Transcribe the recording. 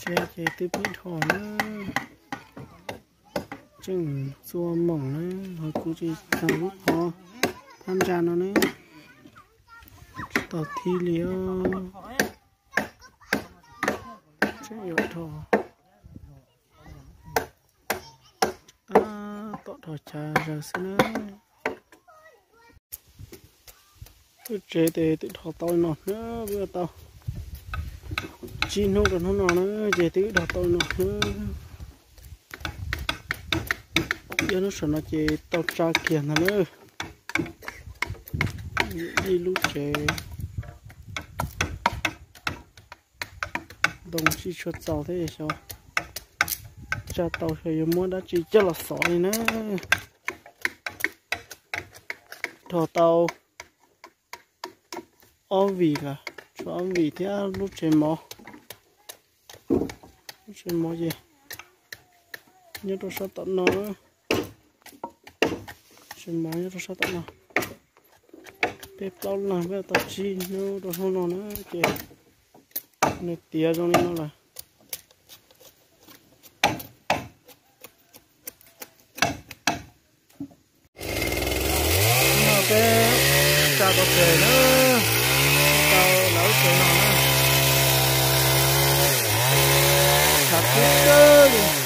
Tsev ces twb pib dhos na, tseem txua moom na, ho kuv tsis tau lub qhov phab ntsa no na, tsis tau thib li os. Tseem yuav dhos, tab tom dhos chav zaws xwb na. Lub tsev ces twb dhos tau no na, twb tau tsib hnub rau hnub no na, ces twb dhos tau no na. Yog hnub saum no ces tau tsa kiag ntag na. Ib lub tsev ntoo tsis tshua txaus thiab xyov tsa tau xyov yuav muab dab tsi coj los xov li na. Dhos tau ob vim lawm, tshuav ob vim thiab lub tsev mov. Lub tsev mov ces nyob rau sab tom no, tsev mov nyob rau sab tom no. Peb plaub leeg peb tau tsib hnub rau hnub no na, ces nws tiav zoo li no lawm. No peb tsa tau tsev na, tau lawv tsev no na, tshav kub kawg li.